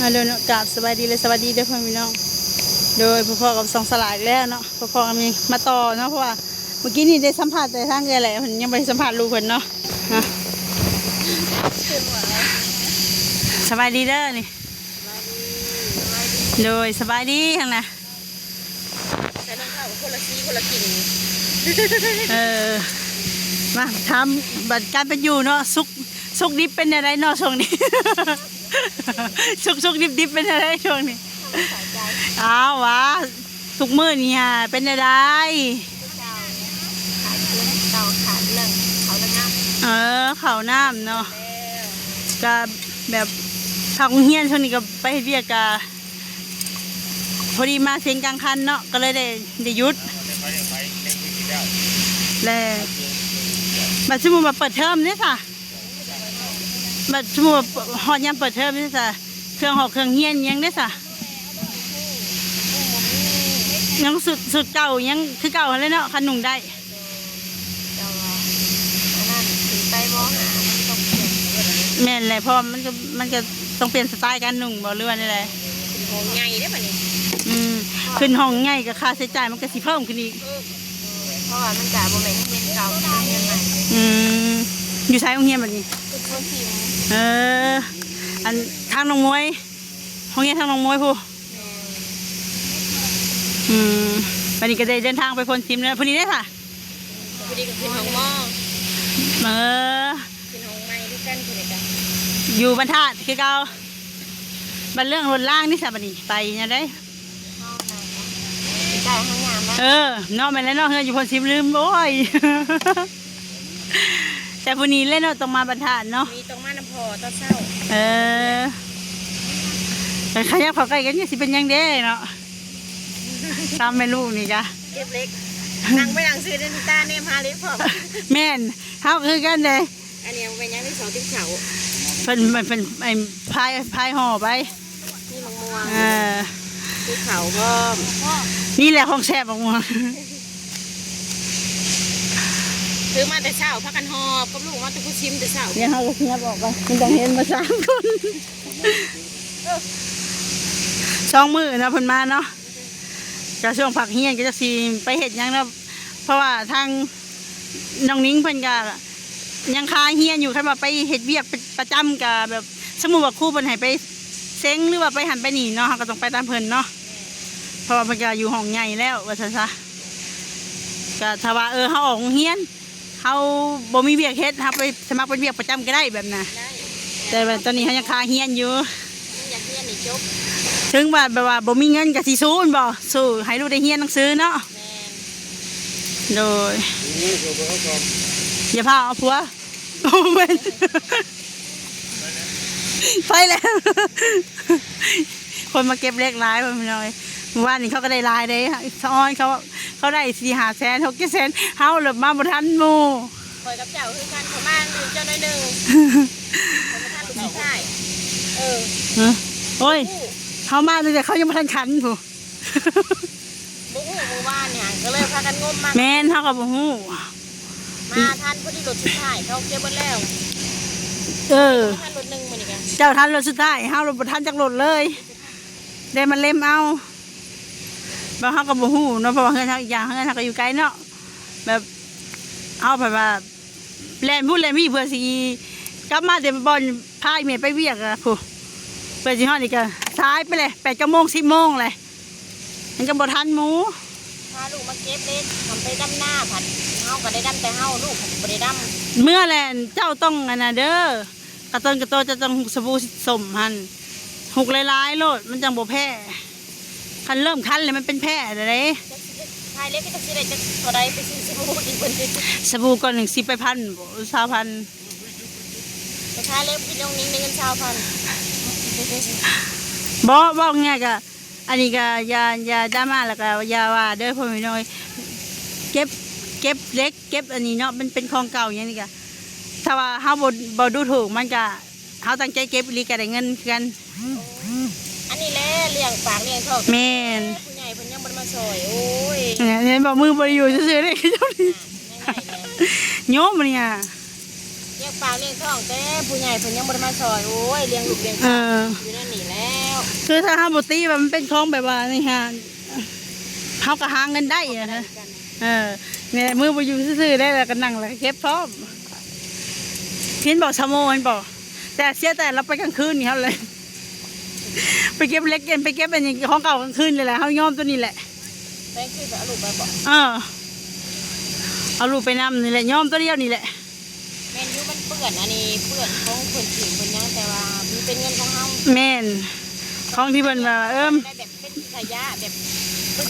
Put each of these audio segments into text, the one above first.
ອາ ໂດຍເນາະ ກາບສະບາຍດີ ແລະ ສະຫວັດດີເດີພໍ່ແມ່ພີ່ນ້ອງ. ໂດຍ ພໍ້ໆກັບຊ່ອງສະຫຼາອີກແລ້ວເນາະ, ພໍ້ໆກັນນີ້ມາຕໍ່ເນາະ, ເພາະວ່າມື້ກີ້ນີ້ໄດ້ສຳພາດແຕ່ທາງເອື້ອຍແຫຼະ, ເພິ່ນຍັງບໍ່ໄດ້ສຳພາດລູກເພິ່ນເນາະ. ສະບາຍດີເດີນີ້. ໂດຍ ສະບາຍດີຫັ້ນນະ. ໃສ່ລົງເຂົ້າຄົນລະສີຄົນລະກິ່ງ. ເອີ ມາຖາມບັດການເປັນຢູ່ເນາະ, ສຸກ ສຸກດິບເປັນແນວໃດເນາະຊ່ວງນີ້? ສຸກ ສຸກດິບ ດິບເປັນແນວໃດຊ່ວງນີ້? ອ້າວ ຫວາ ທຸກມື້ນີ້ຫາເປັນແນວໃດ? ເຈົ້າ ຂາດເຄື່ອງ ເຈົ້າຂາດເລື່ອງເຂົ້າແລະນ້ຳ. ເອີ ເຂົ້ານ້ຳເນາະ. ແລ້ວ ກະແບບ ພັກໂຮງຮຽນ ຊ່ວງນີ້ກະໄປເຮັດວຽກ ກະ ພໍດີມາເສັງກາງຄັນເນາະ ກໍເລີຍໄດ້ ໄດ້ຢຸດ. ແລ້ວບັດສົມມຸດວ່າເປີດເທີມເດ້ຊະ? ບັດສົມມຸດວ່າຮອດຍາມເປີດເທີມເດ້ຊະ? ເຄື່ອງຫອກເຄື່ອງຮຽນຫຍັງເດ້ຊະ? ຍັງຊຸດ ຊຸດເກົ່າຍັງຄືເກົ່າຫັ້ນແຫຼະເນາະ ຄັນນຸ່ງໄດ້. ແຕ່ວ່າອັນນັ້ນຄືໄປມໍຫ້າມັນຕ້ອງປ່ຽນ. ແມ່ນແຫຼະ ເພາະວ່າມັນກໍ ມັນກໍຕ້ອງປ່ຽນສະໄຕລ໌ການນຸ່ງບໍ ຫຼືວ່າແນວໃດ? ຂຶ້ນຫ້ອງໃຫຍ່ເດ້ບັດນີ້. ອືມ ຂຶ້ນຫ້ອງໃຫຍ່ກໍຄ່າໃຊ້ຈ່າຍມັນກໍຊິເພີ່ມຂຶ້ນອີກ. ເອີ ເພາະວ່າມັນກໍບໍ່ແມ່ນໂຮງຮຽນເກົ່າ ເປັນໂຮງຮຽນໃໝ່. ອືມ ຢູ່ໃສໂຮງຮຽນບັດນີ້? ເອີ ອັນທາງນ້ອງມວຍ ໂຮງຮຽນທາງໜອງມວຍພຸ້ນ. ແມ່ນ. ອືມ ບັດນີ້ກໍໄດ້ເດີນທາງໄປໂພນຊິມແລ້ວ. ຜູ້ນີ້ເດ້ຊະ? ພໍດີກໍຂຶ້ນຫ້ອງໝໍ. ເອີ ຂຶ້ນຫ້ອງໃໝ່ຄືກັນ ຜູ້ນີ້ກໍຢູ່ບ້ານທາດຄືເກົ່າ. ບັດເລື່ອງລົດລາງນີ້ຊະ ບັດນີ້ໄປແນວໃດ? ໃກ້ຫ້ອງນ້ຳນະ. ເອີ ເນາະ ແມ່ນແລ້ວເນາະ ເຮືອນຢູ່ໂພນຊິມ ລືມ ໂອ້ຍ. ແຕ່ຜູ້ນີ້ແຫຼະເນາະ ຕ້ອງມາບັນທາດເນາະ. ມີຕ້ອງມານຳພໍ່ຕອນເຊົ້າ. ເອີ ຄັນຂະຫຍັບເຂົ້າໃກ້ກັນ ຊິເປັນຫຍັງເດ້ເນາະ. ສາມແມ່ລູກນີ້ກະເກັບເຫຼັກ ນັ່ງໄປນັ່ງຊື່ ເດ ຕາແນມຫາເຫຼັກພ້ອມ. ແມ່ນ ເຮົາຄືກັນເດ້. ອັນນີ້ເອົາໄປຫຍັງ? ນີ້ເຂົາຕິດເຂົ້າ. ເພິ່ນ ເພິ່ນ ເພິ່ນ ໄອ້ ພາຍ ພາຍຫໍ່ໄປ. ມີໝາກມ່ວງ. ເອີ ຕິດເຂົ້າພ້ອມ. ນີ້ແຫຼະຂອງແຊບ ໝາກມ່ວງ. ຖືມາແຕ່ເຊົ້າ ພາກັນຫອບກັບລູກມາແຕ່ພູຊິມແຕ່ເຊົ້າ. ດຽວເຮົາກໍຂະຫຍັບອອກໄປ ມັນຈັ່ງເຫັນໝົດສາມຄົນ. ສອງມື້ເນາະ ເພິ່ນມາເນາະ. ກະຊ່ວງພັກຮຽນກໍຈັກຊິໄປເຮັດຫຍັງເນາະ ເພາະວ່າທາງນ້ອງນິງເພິ່ນກະຍັງຄາຮຽນຢູ່. ຄັນວ່າໄປເຮັດວຽກປະ ປະຈຳ ກະແບບ ສົມມຸດວ່າຄູເພິ່ນໃຫ້ໄປເສັງ ຫຼືວ່າໄປຫັ້ນໄປນີ້ເນາະ ເຮົາກໍຕ້ອງໄປຕາມເພິ່ນເນາະ. ເພາະວ່າເພິ່ນກະຢູ່ຫ້ອງໃຫຍ່ແລ້ວ ວ່າຊັ້ນຊະ. ກະຖ້າວ່າ ເອີ ເຮົາອອກໂຮງຮຽນ ເຮົາບໍ່ມີວຽກເຮັດ ເຮົາໄປສະໝັກເປັນວຽກປະຈຳກໍໄດ້ແບບນະ. ໄດ້. ແຕ່ວ່າຕອນນີ້ເຮົາຍັງຄາຮຽນຢູ່. ຍັງຢາກຮຽນໃຫ້ຈົບ. ເຖິງວ່າແບບວ່າບໍ່ມີເງິນກໍຊິສູ້ແມ່ນບໍ່? ສູ້ໃຫ້ລູກໄດ້ຮຽນໜັງສືເນາະ. ແມ່ນ. ໂດຍ. ຢ່າພາເອົາຜົວ. ໂອ້ ແມ່ນ. ໄປແລ້ວ. ຄົນມາເກັບເຫຼັກຫຼາຍ ພໍ່ແມ່ພີ່ນ້ອງເອີຍ. ມື້ວານນີ້ເຂົາກໍໄດ້ຫຼາຍເດ້ ສະອອນເຂົາ ເຂົາໄດ້ສີ່ຫ້າແສນ ຫົກເຈັດແສນ ເຮົາລະມາບໍ່ທັນໝູ່. ຂ້ອຍກັບເຈົ້າຄືກັນ ຂ້ອຍມາໜຶ່ງ ເຈົ້າໜ້ອຍໜຶ່ງ. ຂ້ອຍມາທັນສຸດທ້າຍ. ເອີ ຮະ ໂອ້ຍ ເຮົາມາຕັ້ງແຕ່ເຂົາຍັງບໍ່ທັນຂັນພຸ້ນ. ບໍ່ຮູ້ ມື້ວານນີ້ຫັ້ນກໍເລີຍພາກັນງົມມາ. ແມ່ນ ເຮົາກໍບໍ່ຮູ້. ມາທັນພໍດີລົດສຸດທ້າຍເຂົາເກັບເບິດແລ້ວ. ເອີ ທັນລົດໜຶ່ງມື້ນີ້ກະ ເຈົ້າທັນລົດສຸດທ້າຍ ເຮົາລົດບໍ່ທັນຈັກລົດເລີຍ ໄດ້ມາເລັມເອົາ. ບາງເຮົາກໍບໍ່ຮູ້ເນາະ ເພາະວ່າເຮືອນເຮົາ ອີກຢ່າງເຮືອນເຮົາກໍຢູ່ໄກເນາະ. ແບບເຮົາພັດວ່າ ແລ່ນພຸ້ນແລ່ນພີ້ ເພື່ອຊິກັບມາແຕ່ບ່ອນພາອີ່ແມ່ໄປວຽກອະພຸ້ນ ເພື່ອຊິຮອດນີ້ກະສາຍໄປແຫຼະ ແປດ ເກົ້າໂມງ ສິບໂມງແຫຼະ ມັນກະບໍ່ທັນໝູ່. ພາລູກມາເກັບເຫຼັກ ທຳໄປດຳນາ ພັດເຮົາກະໄດ້ດຳແຕ່ເຮົາ ລູກພັດບໍ່ໄດ້ດຳ. ເມືອແຫຼະ ເຈົ້າຕ້ອງອັນນັ້ນເດີ ກະຕົນກະໂຕ ເຈົ້າຕ້ອງຮຸກສະບູສົ້ມຫັ້ນ ຮຸກຫຼາຍໆໂລດ ມັນຈັ່ງບໍ່ແພ້. ຄັນເລີ່ມຄັນແລ້ວມັນເປັນແພ້ແລ້ວເດ້. ຂາຍເຫຼັກກໍຈັກຊິໄດ້ຈັກເທົ່າໃດ ໄປຊື້ສະບູອີກເພິ່ນ. ສະບູກ້ອນໜຶ່ງສິບປາຍພັນບໍ ຫຼື ຊາວພັນ. ໄປຂາຍເຫຼັກກິນນ້ອງນິງໄດ້ເງິນຊາວພັນ. ບໍ່ ເວົ້າງ່າຍກະ ອັນນີ້ກະຢ່າ ຢ່າດຣາມາ ແລ້ວກະຢ່າວ່າເດີພໍ່ແມ່ພີ່ນ້ອງເອີຍ. ເກັບ ເກັບເຫຼັກ ເກັບອັນນີ້ເນາະ ມັນເປັນຂອງເກົ່າຫຍັງນີ້ກະ ຖ້າວ່າເຮົາບໍ່ ບໍ່ດູຖູກມັນກະ ເຮົາຕັ້ງໃຈເກັບອີ່ຫຼີກະໄດ້ເງິນຄືກັນ. ອັນນີ້ແຫຼະລ້ຽງປາກລ້ຽງທ້ອງ. ແມ່ນ. ຜູ້ໃຫຍ່ເພິ່ນຍັງບໍ່ໄດ້ມາຊ່ອຍ ໂອ້ຍ ແມ່ນບໍ່ ມືບໍ່ໄດ້ຢູ່ຊື່ໆເດ້ ເຈົ້ານີ້ ຍັງໄດ້ແຫຼະ ໂຍມນີ້ຫາ ລ້ຽງປາກລ້ຽງທ້ອງ ແຕ່ຜູ້ໃຫຍ່ເພິ່ນຍັງບໍ່ໄດ້ມາຊ່ອຍ ໂອ້ຍ ລ້ຽງລູກລ້ຽງເຕົ້າ ເອີ ຢູ່ໃນນີ້ແຫຼະ. ຄືຖ້າເຮົາບໍ່ຕີວ່າມັນເປັນຂອງແບບວ່ານີ້ຫາ ເຮົາກໍຫາເງິນໄດ້ນະ. ເອີ ນີ້ແຫຼະ ມືບໍ່ຢູ່ຊື່ໆໄດ້ ແລ້ວກໍນັ່ງ ແລ້ວກໍເກັບພ້ອມ. ເຫັນບໍ່ ຊາວໂມ ເຫັນບໍ່? ແຕ່ເສຍແຕ່ລາວໄປກາງຄືນນີ້ ເຮົາເລີຍໄປເກັບເຫຼັກ ໄປເກັບອັນນີ້ ຂອງເກົ່າກາງຄືນນີ້ແຫຼະ. ເຮົາຍອມຕົວນີ້ແຫຼະ. ແພງຄືນ ເອົາລູກໄປບໍ່? ເອີ ເອົາລູກໄປນຳນີ້ແຫຼະ ຍອມຕົວດຽວນີ້ແຫຼະ. ແມ່ນຢູ່ ມັນເປື້ອນ ອັນນີ້ເປື້ອນຂອງເພິ່ນຖິ້ມເພິ່ນຫຍັງ ແຕ່ວ່າມັນເປັນເງິນຂອງເຮົາ. ແມ່ນ ຂອງທີ່ເພິ່ນວ່າ ເອີ ໄດ້ແບບເປັນຂະຫຍະ ແບບ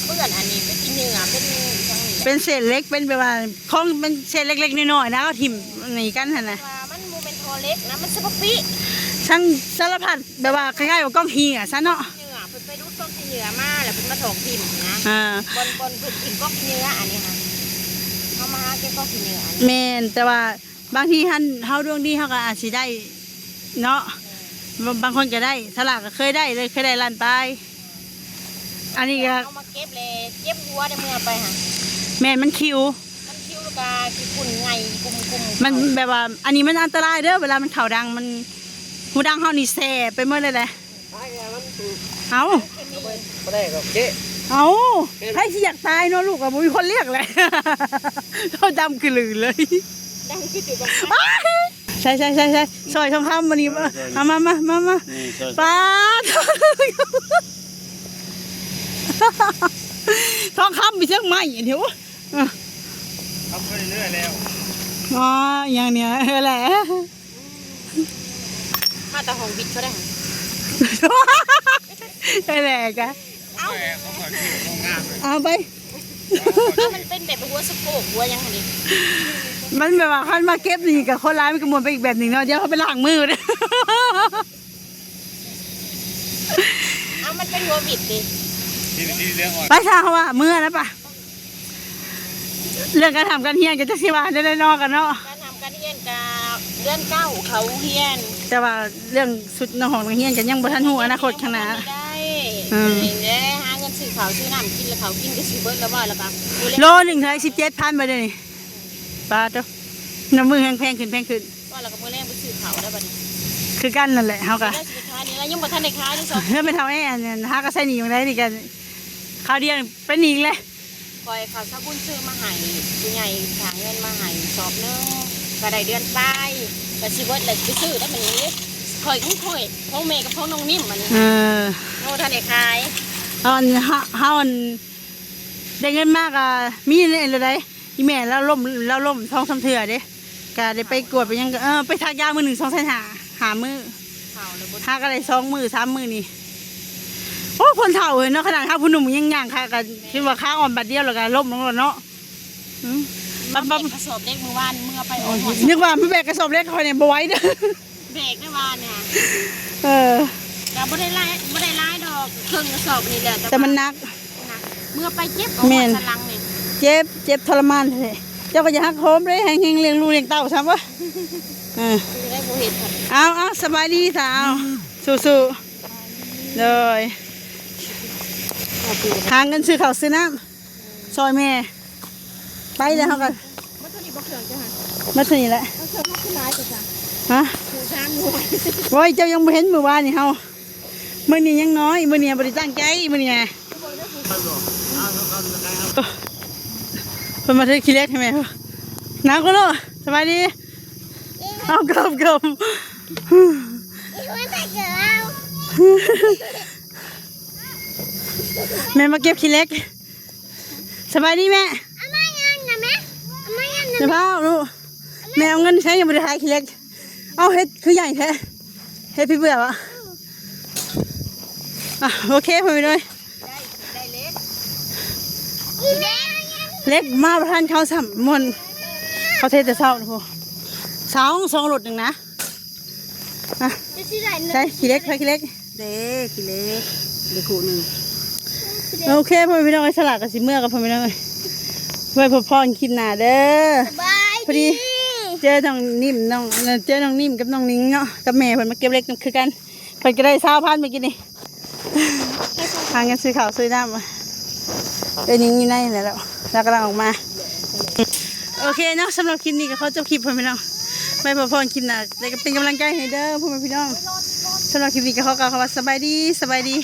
ເປື້ອນໆ ອັນນີ້ເປັນຂີ້ເຫຍື້ອ ເປັນຫຍັງນີ້ແຫຼະ ເປັນເສດເຫຼັກ ເປັນແບບວ່າຂອງ ເປັນເສດເລັກໆນ້ອຍໆນະ ເຂົາຖິ້ມໜີກັນຫັ້ນນະ. ວ່າມັນບໍ່ແມ່ນທໍ່ເຫຼັກນະ ມັນສະບັກປິ ທັງສາລະພັດ ແບບວ່າຄ້າຍໆວ່າກອງຂີ້ເຫຍື້ອຊັ້ນເນາະ. ຂີ້ເຫຍື້ອ ເພິ່ນໄປດູດກອງຂີ້ເຫຍື້ອມາ ແລ້ວເພິ່ນມາຖອກຖິ້ມນະ. ອ່າ ບ່ອນ ບ່ອນເພິ່ນຖິ້ມກອງຂີ້ເຫຍື້ອ ອັນນີ້ຫັ້ນ ເຮົາມາຫາເກັບກອງຂີ້ເຫຍື້ອ ອັນນີ້. ແມ່ນ ແຕ່ວ່າ ບາງທີຫັ້ນເຮົາດວງດີ ເຮົາກໍອາດຊິໄດ້ເນາະ. ບາງ ບາງຄົນກໍໄດ້ ສາລາກໍເຄີຍໄດ້ເລີຍ ເຄີຍໄດ້ລ້ານປາຍ. ອັນນີ້ກໍເອົາມາເກັບແລ້ວເຈັບຫົວໄດ້ເມື່ອໄປຫາ. ແມ່ນ ມັນຄິວ ມັນຄິວ ແລ້ວກໍຂີ້ຝຸ່ນໃຫຍ່ກຸມໆ ມັນແບບວ່າ ອັນນີ້ມັນອັນຕະລາຍເດີ ເວລາມັນເຂົ້າດັງ ມັນ ຫູດັງເຮົານີ້ແສບໄປໝົດເລີຍເດ້. ເອົາ ບໍ່ໄດ້ດອກເຈ້ ເອົາ ໃຜຊິຢາກຕາຍເນາະ ລູກກໍບໍ່ມີຄົນລ້ຽງແຫຼະ. ເຮົາດຳຄືລືເລີຍ ດຳຄື ໃສ່ໆໆໆ ຊ່ອຍທອງຄຳມື້ນີ້. ເອົາ ມາໆໆໆ ນີ້ຊ່ອຍ ປາດ ທອງຄຳມີເຊີງໄມ້ອັນນີ້. ໂອ້ ເອົາໄປເລື້ອຍແລ້ວ ອໍ ອີຫຍັງນີ້ ເອີ ແຫຼະ. ມາແຕ່ຫ້ອງວິດເຂົາໄດ້ ໄດ້ແຫຼະກະ ເອົາ ເອົາໄປ ເອົາ ມັນເປັນແບບຫົວສະໂພກ ຫົວຫຍັງຫັ້ນນີ້ ມັນແບບວ່າຄັນມາເກັບນີ້ກະຄົນຫຼາຍມັນກະມ່ວນໄປອີກແບບໜຶ່ງເນາະ. ດຽວເຮົາໄປລ້າງມືເດີ້ ເອົາ ມັນເປັນຫົວວິດຕິ ໄປຊະ ເຮົາວ່າເມືອແລ້ວປະ. ເລື່ອງການຮ່ຳການຮຽນກໍຈັກຊິວ່າແນວໃດເນາະ ກັນເນາະ ການຮ່ຳການຮຽນກະເດືອນເກົ້າເຂົ້າໂຮງຮຽນ ແຕ່ວ່າເລື່ອງຊຸດນອກຫ້ອງນັກຮຽນກໍຍັງບໍ່ທັນຮູ້ອະນາຄົດຂ້າງໜ້າ. ໄດ້ ອືມ ນີ້ແຫຼະ ຫາເງິນຊື້ເຂົ້າຊື້ນ້ຳກິນ ແລ້ວເຂົ້າກິນກໍຊິເບິດແລ້ວບໍ່ ແລ້ວກໍໂລໜຶ່ງເທົ່າໃດ ສິບເຈັດພັນ ບາດດຽວນີ້ ປາດໂທ້ ນ້ຳມືແຮງແພງຂຶ້ນແພງຂຶ້ນ ວ່າແລ້ວກໍມື້ແລງໄປຊື້ເຂົ້າແລ້ວບັດນີ້ ຄືກັນນັ້ນແຫຼະ ເຮົາກໍ ແລ້ວຊິໄປຂາຍນີ້ລະ ຍັງບໍ່ທັນໄດ້ຂາຍເດ້ ຊອບ ເຮືອນແມ່ເຖົ້າແອ ອັນ ຫາກໍໃຊ້ໜີ້ຫຍັງໄດ້ນີ້ກໍ ຄາວດຽວໄປໜີ້ອີກແລ້ວ. ຂ້ອຍເຂົ້າສາບຸນຊື້ມາໃຫ້ ຜູ້ໃຫຍ່ຝາກເງິນມາໃຫ້ສອບໜຶ່ງ ກໍໄດ້ເດືອນປາຍ ກໍຊິເບິດແລ້ວ ຊິໄປຊື້ໄດ້ບັດນີ້. ຂ້ອຍຂອງຂ້ອຍ ຂອງແມ່ກັບຂອງນ້ອງນິມບັດນີ້ ເອີ ຍັງບໍ່ທັນໄດ້ຂາຍ. ເຮົາ ເຮົາ ເຮົາ ໄດ້ເງິນມາກໍມີແນ່ແລ້ວໃດ໋ ອີ່ແມ່ລາວລົ້ມ ລາວລົ້ມສອງສາມເທື່ອເດ້ ກໍໄດ້ໄປກວດໄປຫຍັງ ເອີ ໄປສັກຢາມື້ໜຶ່ງສອງແສນຫ້າ ຫ້າມື້ ຫາກໍໄດ້ສອງມື້ສາມມື້ນີ້. ໂອ້ ຄົນເຖົ້າເອີຍເນາະ ຂະໜາດເຮົາຜູ້ໜຸ່ມຍັງຍ່າງຂາ ກໍຄິດວ່າຂາອ່ອນບາດດຽວແລ້ວກໍລົ້ມລົງແລ້ວເນາະ. ອືມ ມາແບກກະສອບເຫຼັກມື້ວານ ເມື່ອໄປອອກຮອດ ນຶກວ່າມາແບກກະສອບເຫຼັກຂ້ອຍນີ້ບໍ່ໄຫວເດີ້ ແບກໄດ້ວານນີ້ ເອີ ກໍບໍ່ໄດ້ຫຼາຍ ບໍ່ໄດ້ຫຼາຍດອກ ເຄິ່ງກະສອບນີ້ແຫຼະ ແຕ່ ແຕ່ມັນໜັກ ໜັກ ເມື່ອໄປເຈັບ ແມ່ນ ສັນຫຼັງນີ້ ເຈັບ ເຈັບທໍລະມານແທ້. ເຈົ້າກໍຢ່າຫັກໂຫມເດ້ ແຮງໆ ລ້ຽງລູກລ້ຽງເຕົ້າຊ້ຳເວີ້ຍ ເອີ ຊິໄດ້ບໍ່ເຮັດ ເອົາ ເອົາ ສະບາຍດີສາວ ສູ້ໆ ໂດຍ ຫາເງິນຊື້ເຂົ້າຊື້ນ້ຳ ຊ່ອຍແມ່ ໄປແລ້ວເຮົາກໍ ໝົດເທົ່ານີ້ບໍ່ເຄື່ອງເຈົ້າຫັ້ນ ໝົດເທົ່ານີ້ແຫຼະ ເອົາເຄື່ອງມາຄືຫຼາຍແທ້ຊະ ຮະ ໝູສາມໜ່ວຍ ໂອ້ຍ ເຈົ້າຍັງບໍ່ເຫັນມື້ວານນີ້ເຮົາ ມື້ນີ້ຍັງນ້ອຍ ມື້ນີ້ບໍ່ໄດ້ຕັ້ງໃຈ ມື້ນີ້ ເພິ່ນມາຖືຂີ້ເຫຼັກໃຫ້ແມ່ ນັ່ງກ່ອນເນາະ ສະບາຍດີ ເອົາ ເກີບ ເກີບ ແມ່ມາເກັບຂີ້ເຫຼັກ ສະບາຍດີແມ່ ເອົາມາຍັງນະແມ່ ເອົາມາຍັງນະ ຢ່າ ແມ່ ເຝົ້າລູກ ແມ່ເອົາເງິນໃຊ້ ຍັງບໍ່ໄດ້ຂາຍຂີ້ເຫຼັກ ເອົາ ເຮັດຄືໃຫຍ່ແທ້ ເຮັດພີ່ເບື່ອວະ ອ່ະ ໂອເຄ ພໍ່ແມ່ເອີຍ ໄດ້ ໄດ້ເຫຼັກ ອີແມ່ ເຫຼັກມາບໍ່ທັນເຂົາຊ້ຳ ມ່ວນ ເຂົາເທແຕ່ເຊົ້າພຸ້ນ ສອງ ສອງລົດໜຶ່ງນະ ອ່ະ ໃສ່ຂີ້ເຫຼັກ ໃສ່ຂີ້ເຫຼັກ ເດ້ ຂີ້ເຫຼັກ ເດ້ຄູ່ໜຶ່ງ ໂອເຄ ພໍ່ແມ່ພີ່ນ້ອງເອີຍ ສະຫຼາກໍຊິເມືອກັນ ພໍ່ແມ່ພີ່ນ້ອງເອີຍ ໄວ້ພົບພໍ້ຄລິບໜ້າເດີ ສະບາຍດີ ພໍດີເຈີນ້ອງນິມ ນ້ອງ ເຈີນ້ອງນິມກັບນ້ອງນິງເນາະ ກັບແມ່ເພິ່ນມາເກັບເຫຼັກນຳຄືກັນ ເພິ່ນກໍໄດ້ຊາວພັນມື້ກີ້ນີ້ ຫາເງິນຊື້ເຂົ້າຊື້ນ້ຳ ເອີ ຍິງຢູ່ໃນນັ້ນແຫຼະ ລາວກຳລັງອອກມາ. ໂອເຄເນາະ ສຳລັບຄລິບນີ້ກໍຂໍຈົບຄລິບ ພໍ່ແມ່ພີ່ນ້ອງ ໄວ້ພົບພໍ້ຄລິບໜ້າ ແລ້ວກໍເປັນກຳລັງໃຈໃຫ້ເດີ ພໍ່ແມ່ພີ່ນ້ອງ ສຳລັບຄລິບນີ້ກໍຂໍກ່າວຄຳວ່າສະບາຍດີ ສະບາຍດີ.